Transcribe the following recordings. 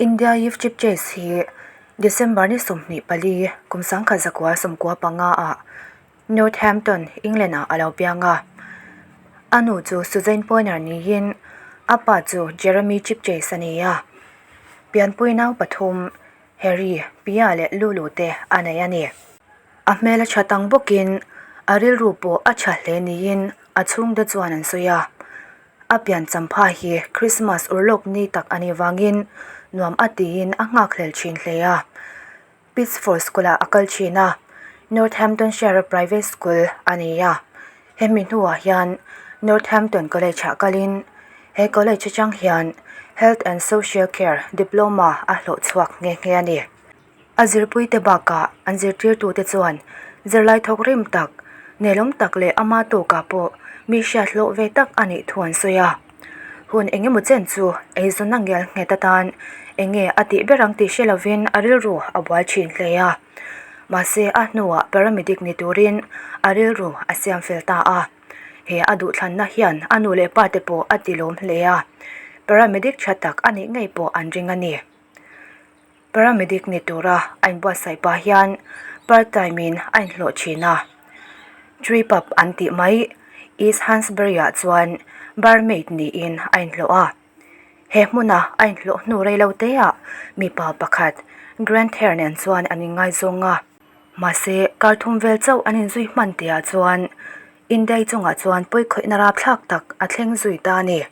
India Youth Chipchase hi December ni 24 kum 1995 ah Northampton, England ah a lo piang a. A nu chu Suzanne Poyner niin a pa chu Jeremy Chipchase a ni a. Pianpui nau pathum Harry, Pia leh Lulu te a nei a ni. A hmel a tha tang bawkin a rilru pawh a tha hle niin a chhungte chuan an sawi a. A pian champha hi Christmas urlawk ni tak a nih vangin nuam a tiin a nghakhlel thin hle a. Pittsford School-ah a kal thin a, Northamptonshire-a private school a ni a. Hemi hnuah hian Northampton College-ah kalin he college atang hian Health and Social Care Diploma a hlawh chhuak nghe nghe a ni. A zirpuite bakah an zirtirtute chuan zirlai thawk rim tak, nelawm tak leh ama tawkah pawh mi hriat hlawh ve tak a nih thu an sawi a. Hun eng emaw chen chu eizawn a ngial nghet atan eng nge a tih ber ang tih hre lovin a rilru a buai thin hle a. Mahse a hnuah paramedic ni turin a rilru a siam fel ta a. He a duhthlanna hian a nu leh pa te pawh a ti lawm hle a. Paramedic tha tak a nih ngei pawh an ring a ni. Paramedic ni tura a inbuatsaih pah hian part time in a inhlawh thin a. Tree pub an tih mai East Hunsbury ah chuan barmaid niin a inhlawh a. He hmuna a inhlawh hnu rei lo te ah mipa pakhat Grant Hare nen chuan an inngaizawng a. Mahse kar thum vel chauh an inzui hman tih ah chuan India chungah chuan pawikhawihna rapthlak tak a thleng zui ta a ni.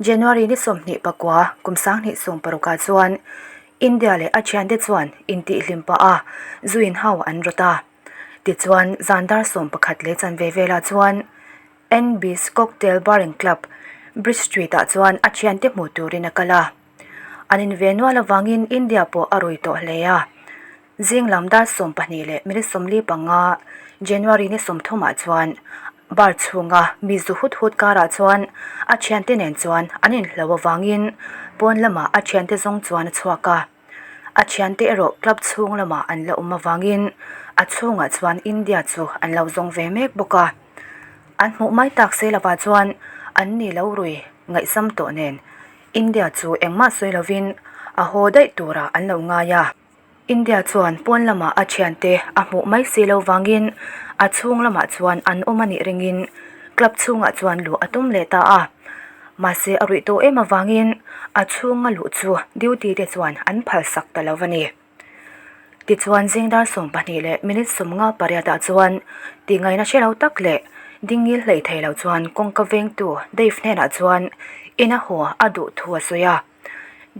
January ni 29 kum 2016 ah chuan India leh a thiante chuan intihhlim pah a zuin ho an rawt a. Tichuan zan dar 11 leh chanve velah chuan NB's Cocktail Bar and Club, Bridge Street ah chuan a thiante hmu turin a kal a. An inve nual avangin India pawh a rui tawh hle a. Zing lam dar 12 leh minute 45 January ni 30 ah chuan bar chhunga mi zu hut hut karah chuan a thiante nen chuan an inhlo avangin pawn lamah a thiante zawng chuan a chhuak a. A thiante erawh club chhung lamah an la awm avangin a chhungah chuan India chu an lo zawng ve mek bawk a. An hmuh mai tak se lovah chuan an ni lo rui ngaihsam tawh nen India chu engmah sawi lovin a haw daih turah an lo ngai a. India chuan pawn lamah a thiante a hmuh mai si lo vangin a chhung lamah chuan an awm a nih ringin club chhungah chuan luh a tum leh ta a. Mahse a ruih tawh em avangin a chhunga luh chu duty te chuan an phalsak ta lo a ni. Tichuan zing dar 12 leh minute 58 ah chuan tihngaihna hre lo tak leh dingngil hlei thei lo chuan kawngka vengtu Dave hnenah chuan ina haw a duh thu a sawi a.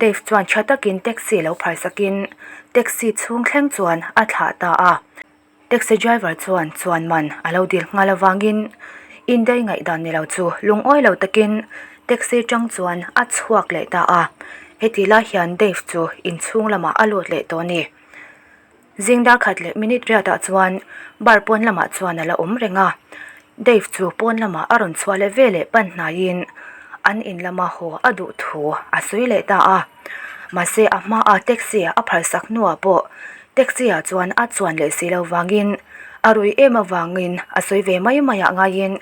Dave chuan tha takin taxi lo pharsakin taxi chhung thleng chuan a thlah ta a. Taxi driver chuan chuan man a lo dil nghal avangin India ngaihdan ni lo chu lungawi lo takin taxi tang chuan a chhuak leh ta a. Heti lai hian Dave chu inchhung lamah a lut leh tawh a ni. Zing dar khat leh minute riat ah chuan bar pawn lamah chuan a la awm reng a. Dave chu pawn lamah a rawn chhuah leh veleh pan hnaiin an in lama haw a duh thu a sawi leh ta a. Mahse a hmaa taxi a phalsak hnuah pawh taxi ah chuan a chuan leh si lo vangin a rui em avangin a sawi ve mai mai ah ngaiin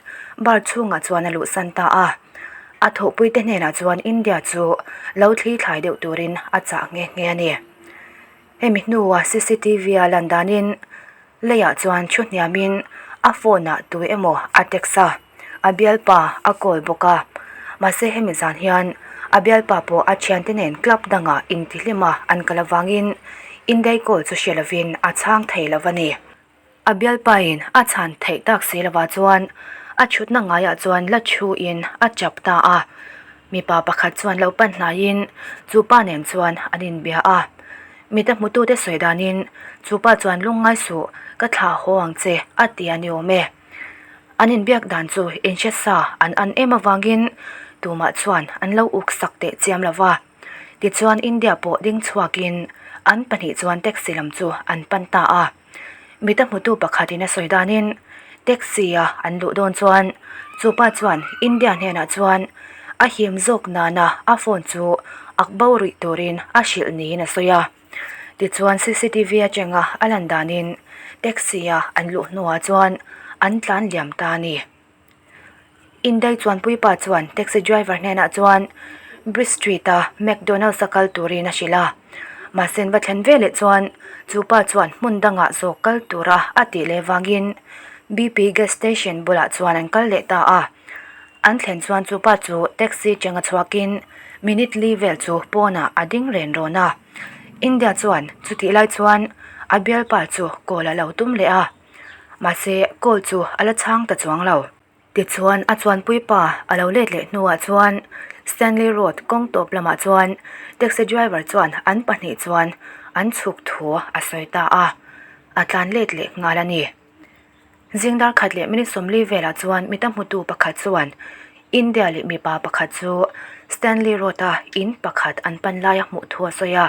bar chhungah chuan a luhsan ta a. A thawhpuite hnenah chuan India chu lo thli thlai deuh turin a chah nghe nghe a ni. Hemi hnua cctv a lan danin leiah chuan thu hniamin a phone ah tu emaw a text a, a bialpa a call bawk a. Mahse hemi zan hian a bialpa pawh a thiante nen club dangah intihlim a an kal avangin India call chu hre lovin a chhang thei lo a ni. A bialpain a chhan theih tak si lovah chuan a thutna ngaiah chuan la thuin a chap ta a. Mipa pakhat chuan lo pan hnaiin chu pa nen chuan an inbia a. Mita hmutute sawi danin chu pa chuan lungngai suh ka thlah haw ang che a ti a ni awm e. An inbiak dan chu inhre sa an an em avangin tumah chuan an lo uk sak teh chiam lova. Tichuan India pawh ding chhuakin an pahnih chuan taxi lam chu an pan ta a. Mita hmutu pakhatin a sawi danin taxi a an luh dawn chuan chupa chuan India hnenah chuan a him zawk nana a phone chu ak bo rih turin a hrilh niin a sawi a. Tichuan cctv atanga a lan danin taxi a an luh hnuah chuan an tlan liam ta a ni. Indai chuan puipa chuan taxi driver hnenah chuan Bridge Street-a McDonald's-a kal turin a hrilh a. Mahse an va thlen veleh chuan chu pa chuan hmun dangah zawk kal tura a tih leh vangin BP gas station bulah chuan an kal leh ta a. An thlen chuan chu pa chu taxi cheng a chhuakin minute li vel chu pawnah a ding ren rawn a. India chuan chutih lai chuan a bialpa chu call a lo tum leh a, mahse call chu a la chhang ta chuang lo. Tichuan a chuanpui pa a lo let leh hnuah chuan Stanley Road kawng tawp lamah chuan taxi driver chuan an pahnih chuan an chhuk thu a sawi ta a, a tlan let leh nghal a ni. Zing dar khat leh minute 40 velah chuan mita hmutu pakhat chuan India leh mipa pakhat chu Stanley Road a in pakhat an pan laia hmuh thu a sawi a.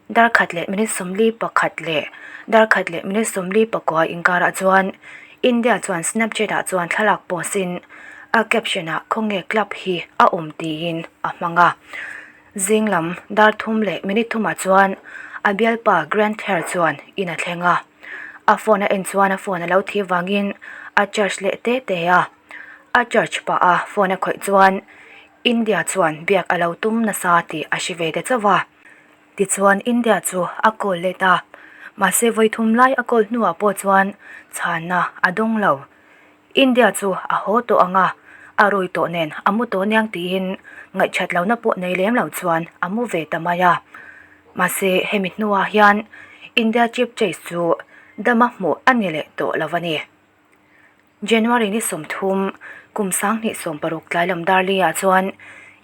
Dar khat leh minute 41 leh dar khat leh minute 49 inkarah chuan India chuan Snapchat ah chuan thlalak post in a caption ah khawnge club hi a awm tiin a hmang a. Zing lam dar thum leh minute thumah chuan a bialpa Grant Hare chuan in a thleng a. A phone a en chuan a phone a lo thih vangin a charge leh te te a. A charge pah a phone a khawih chuan India chuan biak a lo tum nasa tih a hre ve ta chauh a. Tichuan India chu a call let a, mahse vawi thum lai a call hnuah pawh chuan chhanna a dawng lo. India chu a haw tawh ang a, a rui tawh nen a mu tawh aniang tiin ngaihchat lohna pawh nei lem lo chuan a mu ve ta mai a. Mahse hemi hnuah hian India Chief Chase chu dama hmuh a ni leh tawh lo a ni. January ni 30, kum 2016 tlai lam Darley-ah chuan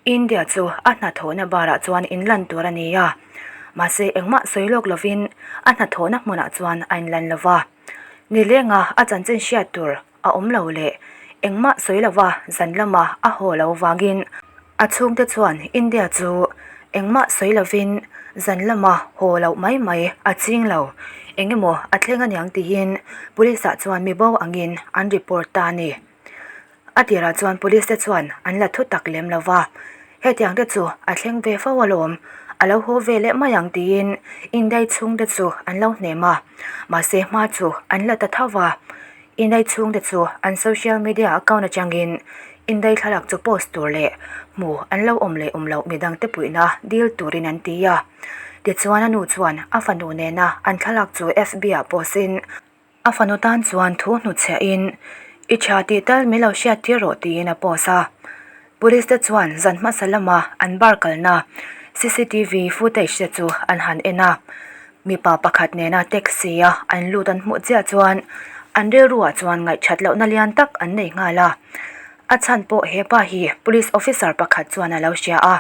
India chu a hnathawhna bar-ah chuan inlan tur a ni a, mahse engmah sawi lawk lovin a hnathawhna hmunah chuan a inlan lo va. Nilenga a chanchin hriat tur a awm lo leh engmah sawi lova zan lama a haw lo vangin a chhungte chuan India chu engmah sawi lovin zan lama haw loh mai mai a ching lo, eng emaw a thleng aniang tiin police ah chuan mi bo angin an report ta a ni. A tirah chuan police te chuan an la thu tak lem lo va, hetiang te chu a thleng ve fo alawm, a lo haw ve leh mai ang tiin Indai chhungte chu an lo hnem a, mahse hma chu an la ta tho va. Indai chhungte chu an social media account atangin Indai thlalak chu post tur leh hmu an lo awm leh awm loh midangte puihna dil turin an ti a. Tichuan a nu chuan a fanu nena an thlalak chu FB ah post in, A fanu tan chuan thu hnutchhiahin, I tha tih tal min lo hriat tir rawh tiin a post a. Police te chuan zan hmasa lama an bar kalna cctv footage te chu an han en a. Mipa pakhat nena taxi a an lut an hmuh chiah chuan an rilruah chuan ngaihthat lohna lian tak an nei nghal a. A chhan pawh he pa hi police officer pakhat chuan a lo hria a.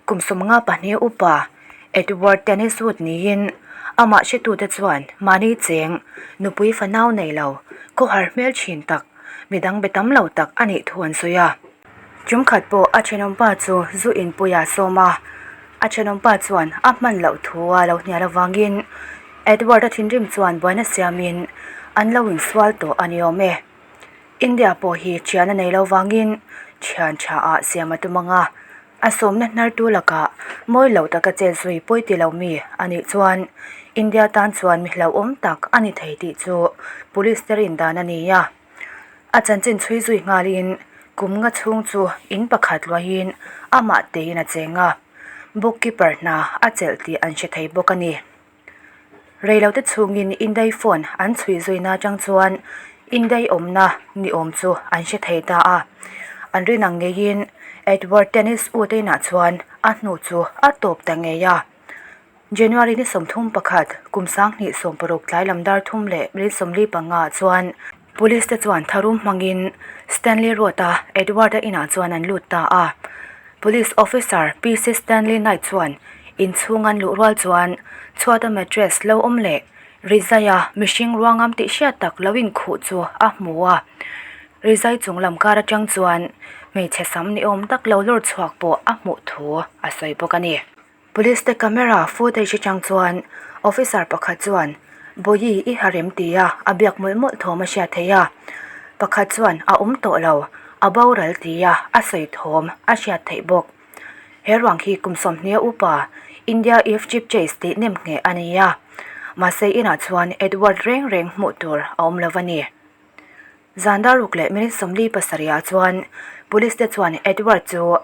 Kum 52 upa Edward Tenniswood niin amah hretute chuan mahni cheng, nupui fanau nei lo, khawhar hmel thin tak, midang be tam lo tak a nih thu an sawi a. Tumkhat pawh a thenawmpa chu zu inpuia sawm a, a thenawmpa chuan a hman loh thu a lo hnial avangin Edward-a thinrim chuan buaina siamin an lo insual tawh a ni awm e. India pawh hi thian a nei lo vangin thian tha ah siam a tum ang a, a sawmna hnartu lakah mawi lo taka chet zui pawi ti lo mi a nih chuan India tan chuan mi hlauhawm tak a ni thei tih chu police te rin dan a ni a. A chanchin chhui zui nghalin kum nga chhung chu in pakhat luahin amah tein a cheng a, bookkeeper hna a chelh tih an hre thei bawk a ni. Reilote chhungin Indai phone an chhui zuina atang chuan Indai awmna ni awm chu an hre thei ta a. An rin ang ngeiin Edward Tennis U te inah chuan a hnu chu a tawp ta ngei a. January ni 31, kum 2016 tlai lam dar thum leh minute 45 ah chuan Police te chuan tharum hmangin Stanley Road a Edward-a inah chuan an lut ta a. Police officer PC Stanley Knight chuan inchhung an luh rual chuan chhuata mattress lo awm leh Rizai-a mihring ruangam tih hriat tak lo inkhuh chu a hmu a. Rizai chung lam kar atang chuan hmeichhe sam ni awm tak lo lawr chhuak pawh a hmuh thu a sawi bawk a ni. Police te camera footage atang chuan officer pakhat chuan Bawihi i ha rem tia a biak mawlh mawlh thawm a hriat theih a, pakhat chuan a awm tawh lo a boral tia a sawi thawm a hriat theih bawk. He ruang hi kum 20 upa India Eve Chip Chase tih nem ngheh a ni a, mahse inah chuan Edward reng reng hmuh tur a awm lo a ni. Zan dar ruk leh minute 47 ah chuan police te chuan Edward chu.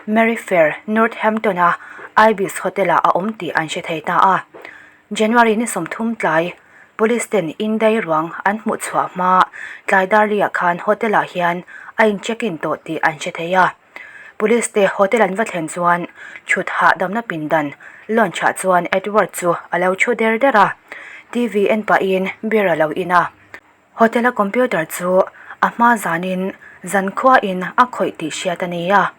Merrifair, Northampton-a Ibis Hotel-ah a awm tih an hre thei ta a. January ni 30 tlai, Police ten Indai ruang an hmuh chhuah hma tlai darli-ah khan hotel-ah hian a in check in tawh tih an hre thei a. Police te hotel an va thlen chuan chhut hahdamna pindan lounge ah chuan Edward chu a lo thu der der a, TV en pahin beer a lo in a. Hotel a computer chu a hma zanin zankhua in a khawih tih hriat a ni a,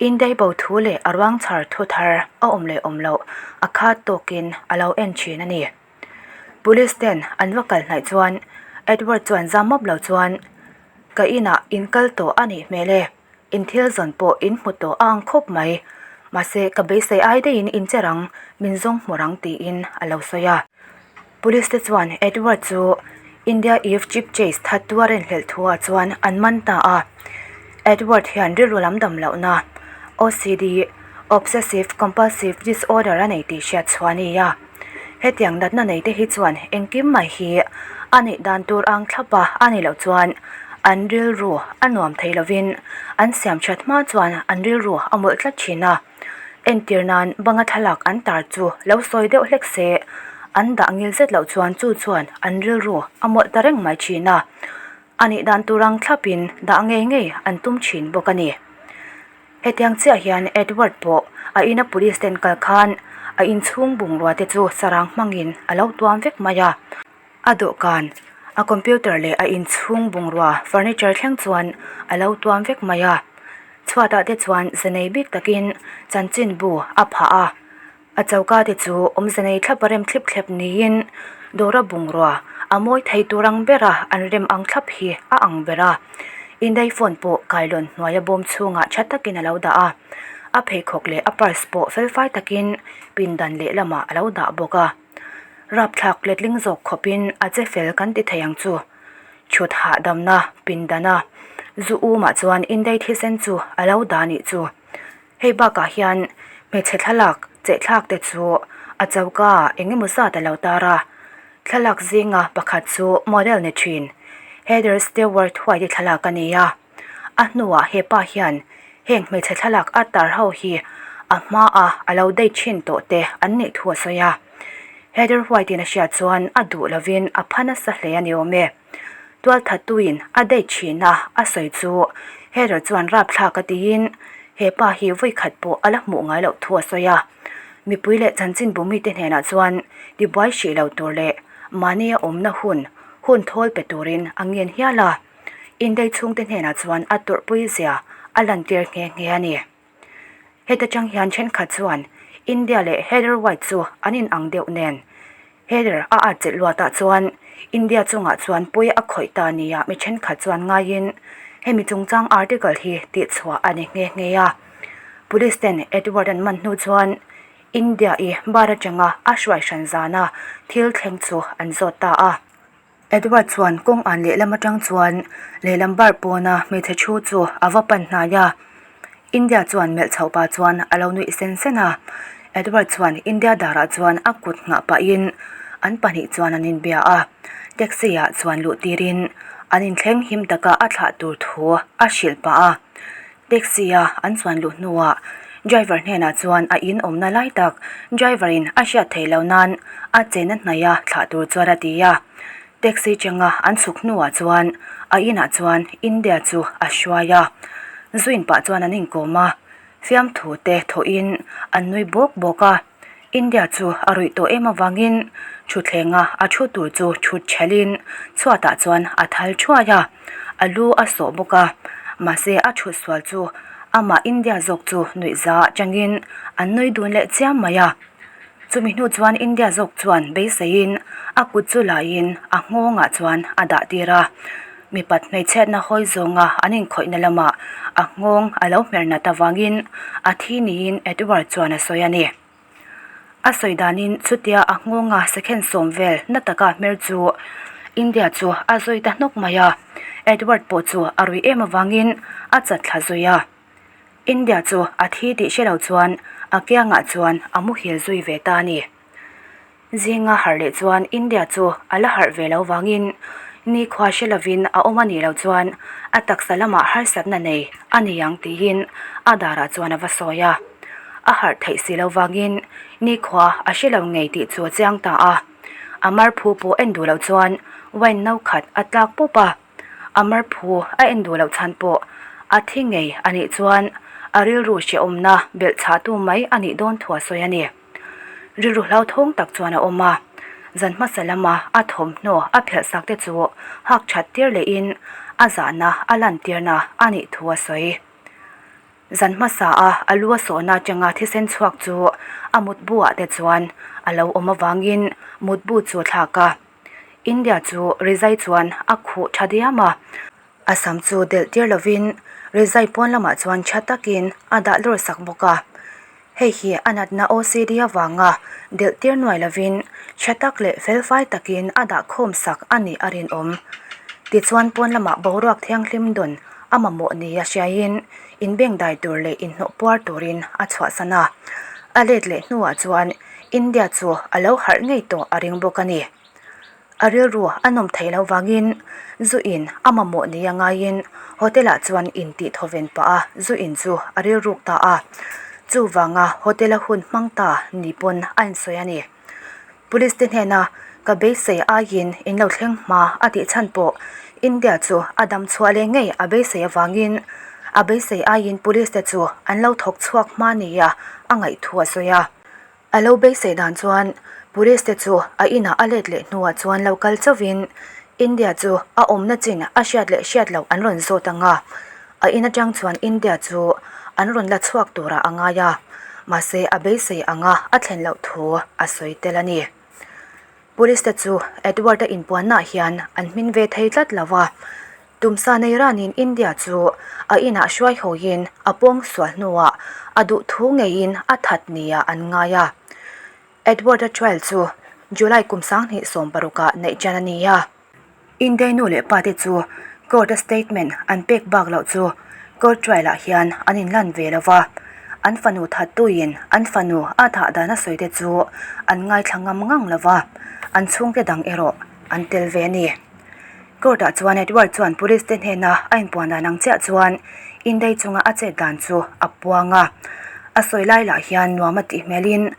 Indai bo thu leh a ruang chhar thu thar a awm leh awm loh a khat tawkin a lo en thin a ni. Police ten an va kal hnaih chuan Edward chuan zam mawp lo chuan Ka inah in kal tawh a nih hmel e, in thil zawn pawh in hmu tawh a ang khawp mai, mahse ka beisei ai daihin in che rang, min zawng hmu rang tiin a lo sawi a. Police te chuan Edward chu India Eve Chip Chase that tuar inhlelh thu ah chuan an man ta a. Edward hian rilru lam dam lohna OCD, Obsessive Compulsive Disorder, a nei tih hriat chhuah a ni a. Hetiang natna nei te hi chuan engkim mai hi a neih dan tur ang thlap a, a nih loh chuan an rilru a nuam thei lovin an siam that hma chuan an rilru a mawlh tlat thin a. Entir nan banga thlalak an tar chu lo sawi deuh hlek se, an dah ngil zet loh chuan chu chuan an rilru a mawlh ta reng mai thin a. A nih dan tur ang thlapin dah ngei ngei an tum thin bawk a ni. Hetiang chiah hian Edward pawh a ina police ten kal khan a inchhung bungrua te chu sarang hmangin a lo tuam vek mai a. A dawhkan, a computer leh a inchhung bungrua furniture thleng chuan a lo tuam vek mai a. Chhuatah te chuan ze nei bik takin chanchinbu a phah a. A choka te chu awmze nei thlap a rem thlip thlep niin dawra bungrua a mawi thei tur ang bera an rem ang thlap hi a ang ber a. Indai phone pawh kailawn hnuaia bawm chhungah tha takin a lo dah a, a pheikhawk leh a purse pawh felfai takin pindan lehlamah a lo dah bawk a. Rapthlak letling zawk khawpin a che fel kan ti thei ang chu. Chhut hahdamna pindana zu umah chuan indai thisen chu a lo dah nih chu. Hei bakah hian hmeichhe thlalak chehthlak te chu a choka ah eng emaw zat a lo tar a, thlalak zinga pakhat chu model ni thin Heather Stewart White-i thlalak a ni a, a hnuah hepa hian heng hmeichhe thlalak a tar ho hi a hmaa a lo date thin tawh te an nih thu a sawi a, Heather White-in a hriat chuan a duh lovin a pha nasa hle a ni awm e. Tualthattuin a date thin a, a sawi chu Heather chuan rapthlak a tiin he pa hi vawi khat pawh a la hmuh ngai loh thu a sawi a. Mipui leh chanchinbu mite hnenah chuan tibuai hrih lo tur leh mahni a awmna hun hun thawl pe turin a ngen hial a. Indei chhungte hnenah chuan a tawrhpui zia a lantir nghe nghe a ni. Heta tang hian thenkhat chuan India leh Heather White chu an in ang deuh nen Heather a at chelh luatah chuan India chungah chuan pawi a khawih ta nia mi thenkhat chuan ngaiin hemi chungchang article hi tihchhuah a ni nghe nghe a. Police ten Edward an man hnu chuan India i bar atanga a hruai hran zana thil thleng chu an zawt ta a. Edward chuan kawng an lehlam atang chuan lehlam bar pawna hmeichhe thu chu a va pan hnai a, India chuan melh chhoh pah chuan a lo nuih sen sen a, Edward chuan India darah chuan a kut nghah pahin an pahnih chuan an inbia a, taxi ah chuan luh tirin an inthleng him taka a thlah tur thu a hrilh pah a. Taxi a an chuan luh hnuah driver hnenah chuan a in awmna lai tak driver in a hriat theih loh nan a chena hnaih a thlah tur chuan a ti a. Taxi changa an chhuk hnuah chuan a inah chuan India chu a hruai a. Zuin pah chuan an inkawm a, fiamthu te thawhin an nui bawk bawk a. India chu a ruih tawh em avangin thuthlenga a thu tur chu thut thelhin chhuatah chuan a thal thuai a, a lu a sawh bawk a, mahse a thut sual chu amah India zawk chu nuihza atangin an nui dun leh chiam mai a. Chumi hnu chuan India zawk chuan beiseiin a kut chu laiin a nghawngah chuan a dah tir a. Mipat hmeichhiatna hawi zawnga an inkhawihna lamah a nghawng a lo hmer nat avangin a thi niin Edward chuan a sawi a ni. A sawi danin chutia a nghawnga second sawm vel na taka hmer chu India chu a zawi ta hnawk mai a, Edward pawh chu a rui em avangin a chat thla zui a. India chu a thi tih hre lo chuan a kiangah chuan a muhil zui ve ta a ni. Zinga harh leh chuan India chu a la harh ve lo vangin Nikhua hre lovin a awm a nih loh chuan a taksa lamah harsatna nei a ni ang tiin a darah chuan a va sawi a. A harh theih si lo vangin nikhua a hre lo ngei tih chu a chiang ta a. A marphu pawh en duh loh chuan wine no khat a tlak pawp a. A marphu a en duh loh chhan pawh a thi ngei a nih chuan a rilru hrehawmna belh chhahtu mai a nih dawn thu a sawi a ni. Rilru hlauthawng tak chuan a awm a, zan hmasa lama a thawmhnaw a phelh sak te chu hak that tir lehin a zahna a lantirna a nih thu a sawi. Zan hmasa a a lu a sawhna atanga thisen chhuak chu a mutbu ah te chuan a lo awm avangin mutbu chu a thlak a, India chu rizai chuan a khuh tha diam a. A sam chu delh tir lovin rizai pawn lamah chuan tha takin a dah lawr sak bawk a. Hei hi a natna OCD avanga delh tir nuai lovin tha tak leh felfai takin a dah khawm sak a nih a rinawm. Tichuan pawn lamah boruak thianghlim dawn a mamawh nia hriaiin inbengdai tur leh inhnawh puar turin a chhuahsan a. A let leh hnuah chuan India chu a lo harh ngei tawh a ring bawk a ni. A rilru a nawm theih loh vangin zu in a mamawh ni a ngaiin hotel ah chuan in tih thawven pah a zu in chu a rilruk ta a. Chuvanga hotel a hun hmang ta ni pawn a insawi a ni. Police te hnena ka beisei aiin in lo thleng hma a tih chhan pawh India chu a dam chhuah leh ngei a beisei avangin a beisei aiin police te chu an lo thawk chhuak hma nia a ngaih thu a sawi a. A lo beisei dan chuan Police te chu a inah a let leh hnuah chuan lo kal chauhin India chu a awmna chin a hriat leh hriat loh an rawn zawt ang a, a in atang chuan India chu an rawn la chhuak turah a ngai a, mahse a beisei anga a thlen loh thu a sawi tel a ni. Police te chu Edward-a inpuannaah hian an hmin ve thei tlat lo a, tumsa nei ranin India chu a inah hruai hawiin a pawng sual hnuah a duh thu ngeiin a that nia an ngai a. Edward-a trial chu July kum 2016 ah neih ṭan a ni a. India nu leh pa te chu court a statement an pek bak loh chu court trial ah hian an inlan ve lo va, an fanu thattuin an fanu a thah dan a sawi te chu an ngaithla ngam ngang lo va, an chhungte dang erawh an tel ve a ni. Court ah chuan Edward chuan police te hnena a inpuan dan ang chiah chuan India chunga a chet dan chu a puang a, a sawi lai lah hian nuam a tih hmelin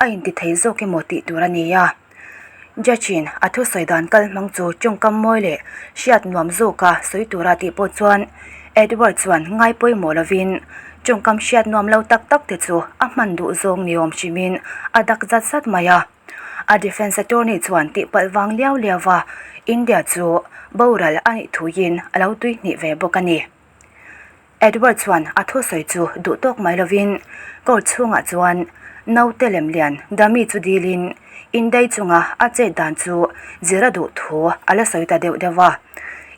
a intithei zawk emaw tih tur a ni a. Judge-in a thusawi dan kal hmang chu tawngkam mawi leh hriat nuam zawka sawi tura tih pawh chuan Edward chuan ngai pawimawh lovin tawngkam hriat nuam lo tak tak te chu a hman duh zawng ni awm hrimin a dak zat zat mai a. A defence attorney chuan tihpalh vang liau liau va India chu boral a nih thuin a lo tuihnih ve bawk a ni. Edward chuan a thusawi chu duh tawk mai lovin court chhungah chuan naute lem lian Dami chu dilin Indai chunga a chet dan chu zir a duh thu a la sawi ta deuh deuh a.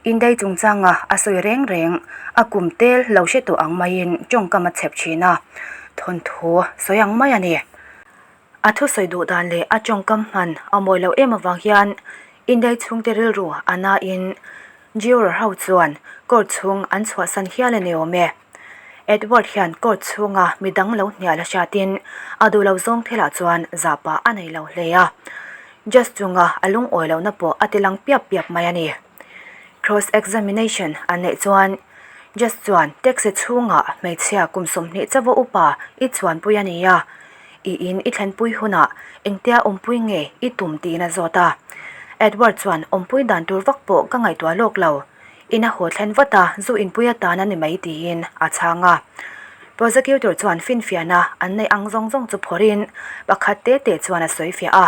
Indai chungchanga a sawi reng reng a kum tel lo hre tawh ang maiin tawngkam a chhep thin a, thawnthu sawi ang mai a ni. A thusawi duh dan leh a tawngkam hman a mawi loh em avang hian Indai chhungte rilru a nain Juror ho chuan court chhung an chhuahsan hial a ni awm e. Edward hian court chhunga midang lo hnial a hriatin a duh lo zawng thilah chuan zahpah a nei lo hle a. Judge chunga a lungawi lohna pawh a ti lang piap piap mai a ni. Cross examination an neih chuan Judge chuan taxi chhungah hmeichhia kum 20 chauha upa i chuanpui a ni a. I in i thlenpui hunah engtia awmpui nge i tum tiin a zawt a. Edward chuan awmpui dan tur vak pawh ka ngaihtuah lawk lo. Ina haw thlen vat a, zu inpui atan a ni mai tiin a chhang a. Prosecutor chuan finfiahna an neih ang zawng zawng chu phawrhin pakhat te te chuan a sawifiah a.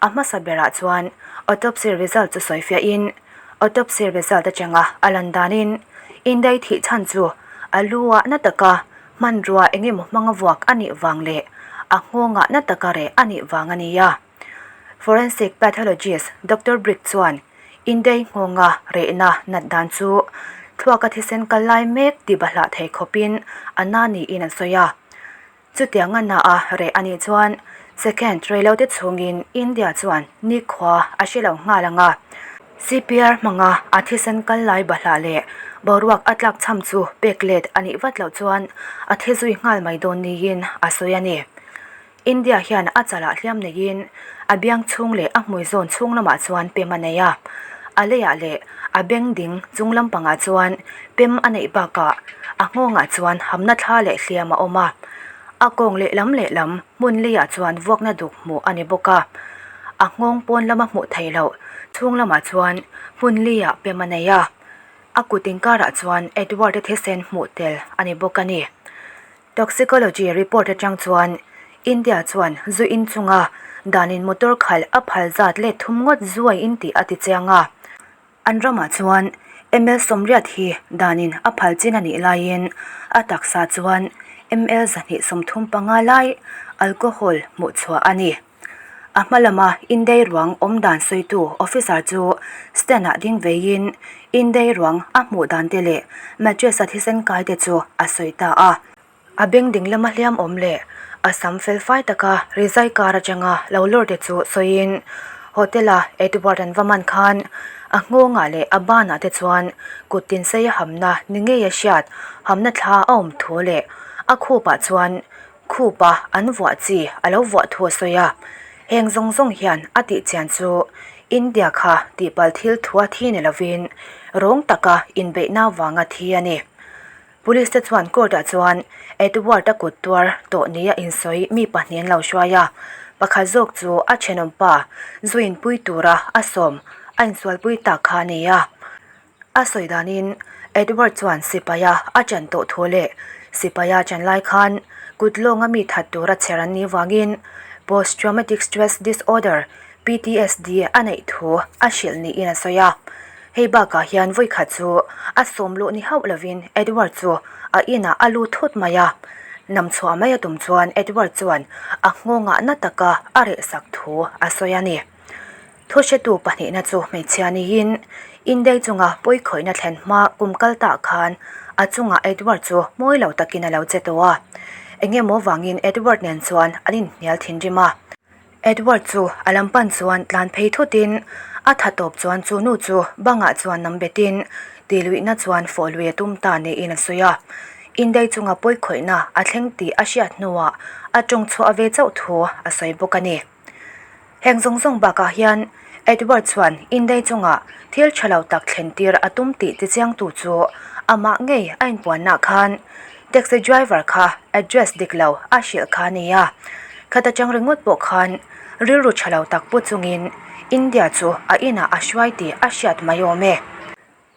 A hmasa berah chuan autopsy result chu sawifiahin autopsy result atanga a lan danin Indai thih chhan chu a lu ah na taka Hmanrua eng emaw hmanga vuak a nih vang leh a nghawngah na taka reh a nih vang a ni a. Forensic pathologist Doctor Brick chuan Indei nghawnga rehna nat dan chu thluaka thisen kal lai mek ti bahlah thei khawpin a na niin an sawi a. Chutianga na a reh a nih chuan second reilote chhungin India chuan nikhua a hre lo nghal ang a. CPR hmanga a thisen kal lai bahlah leh boruak a tlak cham chu pek let a nih vat loh chuan a thi zui nghal mai dawn niin a sawi a ni. India hian a chalah hliam neiin a biang chhung leh a hmui zawn chhung lamah chuan pem a nei a. A leiah leh a beng ding chung lampangah chuan pem a neih bakah a nghawngah chuan hamna thla leh hliam a awm a. A kawng lehlam lehlam hmun leiah chuan vuakna duk hmuh a ni bawk a. A nghawng pawn lama hmuh theih loh chhung lamah chuan hmun liah pem a nei a. A kut inkarah chuan Edward-a thisen hmuh tel a ni bawk a ni. Toxicology report atang chuan India chuan zu in chunga danin motor khalh a phal zat let thum ngawt zuai in tih a ti chiang a. An ramah chuan ml sawmriat hi danin a phal chin a nih laiin a taksa chuan ml 235 lai alcohol hmuh chhuah a ni. A hma lama Indei ruang awm dan sawitu officer chu stand ah ding veiin Indei ruang a hmuh dan te leh mattress a thisen kai te chu a sawi ta a. A beng ding lama hliam awm leh a sam fel fai taka rizai kar atanga lo lawr te chu sawiin hotel a Edward an va man khan a nghawngah leh a banah te chuan kut tin sei a hamna ni ngei a hriat hamna thla a awm thu leh a khupah chuan Khupa an vuah chi a lo vuah thu a sawi a, heng zawng zawng hian a tih chian chu India kha tihpalh thil thu a thi ni lovin rawng taka inbeihna vanga thi a ni. Police te chuan court ah chuan Edward a kut tuar tawh nia insawi mi pahnih an lo hruai a, pakhat zawk chu a thenawmpa zu inpui tura a sawm a insualpui tak kha a ni a. A sawi danin Edward chuan sipaia a chan tawh thu leh sipaia chan lai khan kut lawnga mi that tura chher an nih vangin Post Traumatic Stress Disorder, PTSD, a neih thu a hrilh niin a sawi a. Hei bakah hian vawikhat chu a sawm luh ni hauh lovin Edward chu a inah a lut thut mai a. Nam chhuah mai a tum chuan Edward chuan a nghawngah na taka a rehsak thu a sawi a ni. Thuhretu pahnihna chu hmeichhia niin Indei chunga pawikhawihna thlen hma kum kal tah khan a chungah Edward chu mawi lo takin a lo che tawh a. Eng emaw vangin Edward nen chuan an inhnial thinrim a. Edward chu a lam pan chuan tlan phei thutin a tha tawp chuan chu nu chu bangah chuan nam betin tihluihna chuan fawh lui a tum ta niin a sawi a. Indei chunga pawikhawihna a thleng tih a hriat hnuah a tawng chhuah ve chauh thu a sawi bawk a ni. Heng zawng zawng bakah hian Edward chuan Indei chungah thil tha lo tak thlen tir a tum tih tichiangtu chu amah ngei a inpuanna khan taxi driver kha address dik lo a hrilh kha a ni a. Khata chang ringawt pawh khan rilru tha lo tak pu chungin India chu a inah a hruai tih a hriat mai awm e.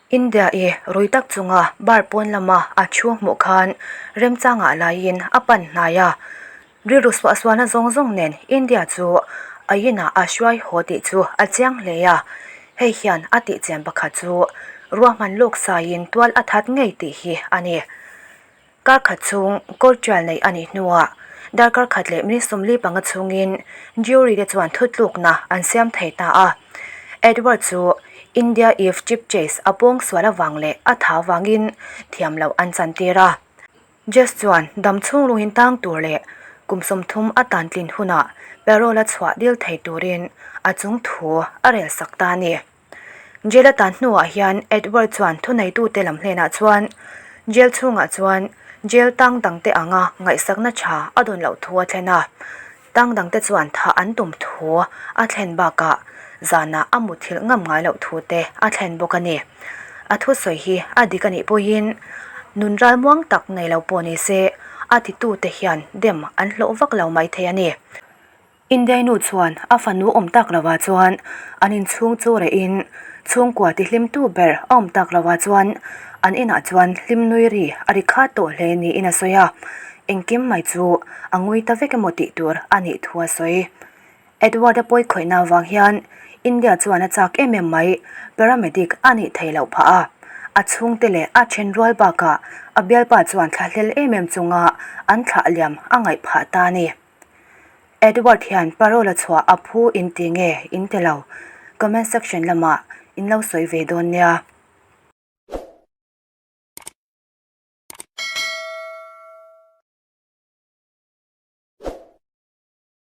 India i rui tak chunga bar pawn lama a thu hmuh khan remchangah laiin a pan hnai a, rilru suahsualna zawng zawng nen India chu a inah a hruai haw tih chu a chiang hle a, hei hian a tihchian pakhat chu ruahman lawk saiin tual a that ngei tih hi a ni. Kar khat chhung court trial neih a nih hnuah darkar khat leh minute 45 chhungin jury te chuan thutlukna an siam thei ta a. Edward chu India Eve Chipchase a pawng sual avang leh a tha vangin thiam loh an chantir a. Judge chuan dam chhung lungin tang tur leh kum 30 a tan tlin hunah parole a chhuah dil thei turin a chung thu a rel sak ta a ni. Jail a tan hnuah hian Edward chuan thuneitute lam hnenah chuan jail chhungah chuan jail tang dangte anga ngaihsakna tha a dawn loh thu a thlen a, tang dangte chuan thah an tum thu a thlen bakah zanah a muthilh ngam ngai loh thu te a thlen bawk a ni. A thusawi hi a dik a nih pawhin nun ralmuang tak nei lo pawh ni se a titute hian dem an hlawh vak lo maithei a ni. Indiainu chuan a fanu awm tak lovah chuan an inchhung chu rehin chhungkua tihlimtu ber a awm tak lovah chuan an inah chuan hlim nui ri a ri khat tawh hle niin a sawi a, engkim mai chu a ngui ta vek emaw tih tur a nih thu a sawi. Edward-a pawi khawihna avang hian India chuan a chak em em mai, paramedic a nih theih loh phah a, a chhungte leh a then rual bakah a bialpa chuan thlahlel em em chunga an thlah liam a ngaih phah ta a ni. Edward hian parole a chhuah a phu in ti nge in ti lo? Comment section lamah in lo sawi ve dawn nia.